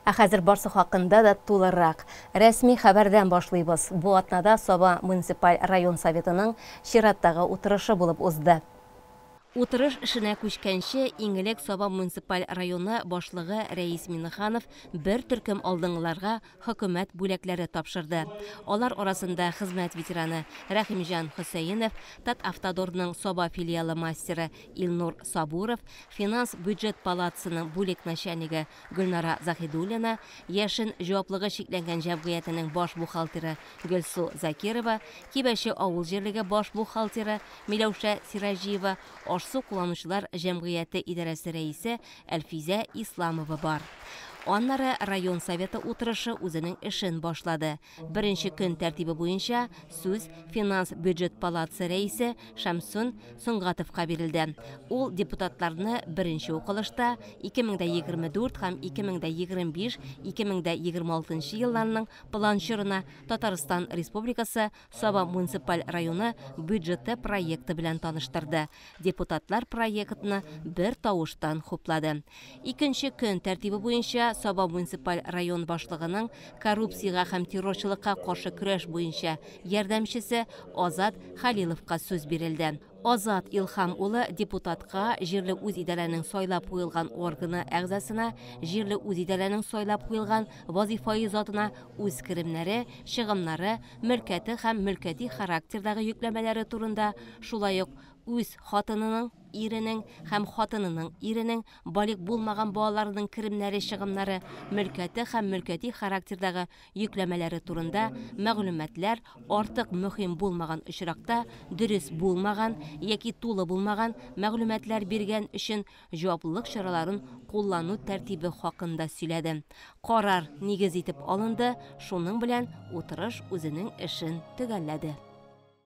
Ә хәзер барсы хакында да тулырак. Рәсми хәбәрдән башлыйбыз. Бу атнада Саба муниципаль район советының чираттагы утырышы булып узды. Утырыш эшенә күчкәнче, иң элек Саба муниципаль районы башлыгы Рәис Миннеханов бер төркем алдынгыларга хөкүмәт бүләкләре тапшырды. Алар арасында хезмәт ветераны Рәхимҗан Хөсәенов, Татавтодорның Саба филиалы мастеры Илнур Сабуров, финанс-бюджет палатасының бүлек начальнигы Гөлнара Заһидуллина, Яшен җаваплыгы чикләнгән җәмгыятенең баш бухгалтеры Гөлсу Закирова, Кибәче авыл җирлеге баш бухгалтеры Миләүшә Сираҗиева, Аш-су кулланучылар җәмгыяте идарәсе рәисе Әлфизә Исламова бар. Аннары район советы утырышы үзенең эшен башлады. Беренче көн тәртибе буенча сүз финанс-бюджет палатасы рәисе Шәмсун Сөнгатовка бирелде. Ул депутатларны беренче укылышта 2024 һәм 2025-2026 елларның план чорына Татарстан Республикасы Саба муниципаль районы бюджеты проекты белән таныштырды. Депутатлар проектны бер тавыштан хуплады. Икенче көн тәртибе буенча Саба муниципаль район башлыгының коррупциягә һәм террорчылыкка каршы көрәш буенча ярдәмчесе Азат Хәлиловка сүз бирелде. Азат Илһам улы депутатка җирле үзидарәнең сайлап куелган органы әгъзасына, җирле үзидарәнең сайлап куелган вазифаи затына үз керемнәре, чыгымнары, мөлкәте һәм мөлкәти характердагы йөкләмәләре турында, шулай ук үз хатынының, иренең һәм хатынының иренең балигъ булмаган балаларының керемнәре, чыгымнары, мөлкәте һәм мөлкәти характердагы йөкләмәләре турында мәгълүматлар артык мөһим булмаган очракта дөрес булмаган яки тулы булмаган мәгълүматлар биргән өчен җаваплылык чараларын куллану тәртибе хакында сөйләде. Карар нигез итеп алынды, шуның белән утырыш үзенең эшен төгәлләде.